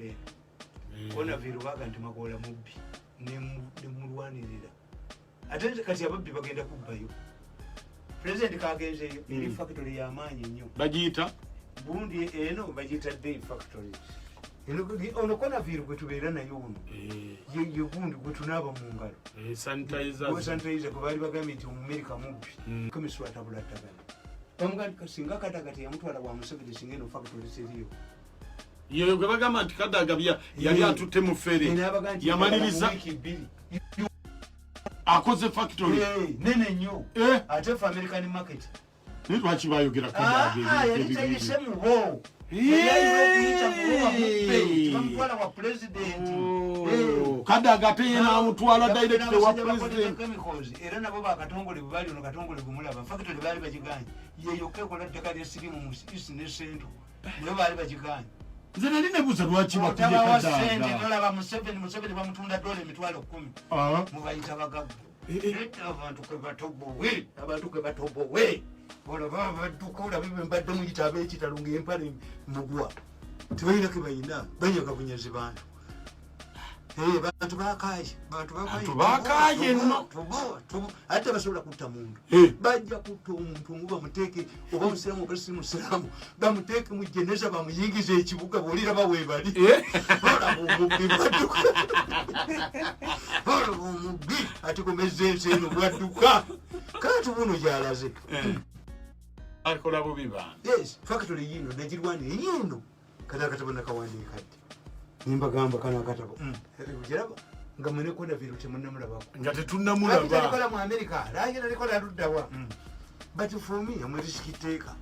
factory eno. Onaviiro baga nti Magoola mubbi, nemulwanirira. Ate nze kati ababbi bagenda kubbayo. President kagenzeeyo, eri factory yamaanyi nnyo. Bagiyita? Gundi eno bagiyita Day Factories. Ono Konaviiro gwe tubeera naye ono, ye gundi gwe tunaaba mu ngalo. Sanitizer. Sanitizer gwe baali bagambye nti Omumerika mubbi. Chemist atabula ddagala, bamugamba nti singa Kadaga teyamutwala wa Museveni, singa eno factory teriyo. Yeyo gwe bagamba nti Kadaga yali atutte mu fere. N'abaga nti yamaliriza mu wiiki 2 akoze factory. Nene nnyo. Ate fe American market. Naye lwaki bayogera Kadaga Ah, yali ebintu tayise ebibi? mubo. Yali alina okuyita mubo bamubbe, tebamutwala wa pulezidenti. Oh, Kadaga ate ye n'amutwala direct wa president. Chemicals era nabo bakatongole bwe bali ono katongole gwemulaba, factory baali bagiganye. Yeyokka ekola ddagala lya sirimu mu East ne Central, naye baali bagiganye. Nze nali nebuuza lwaki bakubye Otabawa sente. Kadaga. Tolaba Museveni? Museveni bamutunda dola 100,000. Ah. Mubayita bagagga. Eh, eh. Abantu kwe batobowe, abantu kwe batobowe, olaba badduka, olabe bwe mbadde muyita ab'ekitalo ng'empale mugwa, tebalina ke bayina, banyaga bunyazi bantu. Eh, bantu bakaye, bantu bakaye. Bantu bakaye nno. Ate tebasobola kutta muntu. Bajja kutta omuntu omu bamuteeke, oba musiraamu oba si musiraamu, bamuteeke mu jeneza, bamuyingize ekibuga, bwoliraba weebali. Olaba omubbi bwadduka, olaba omubbi atikomeza ensi eno bwadduka. Kati buno gyalaze. Akola bubi bantu. Yes, factory yino nagirwanire yino. Kati akatabo nakawandiika ddi? Nimbagamba kano akatabo giraba nga mwenekonda viru temunamulabako. Nga tetunnamulaba. Talikola mu America, laki talikola luddawa? But for me, am a risk taker.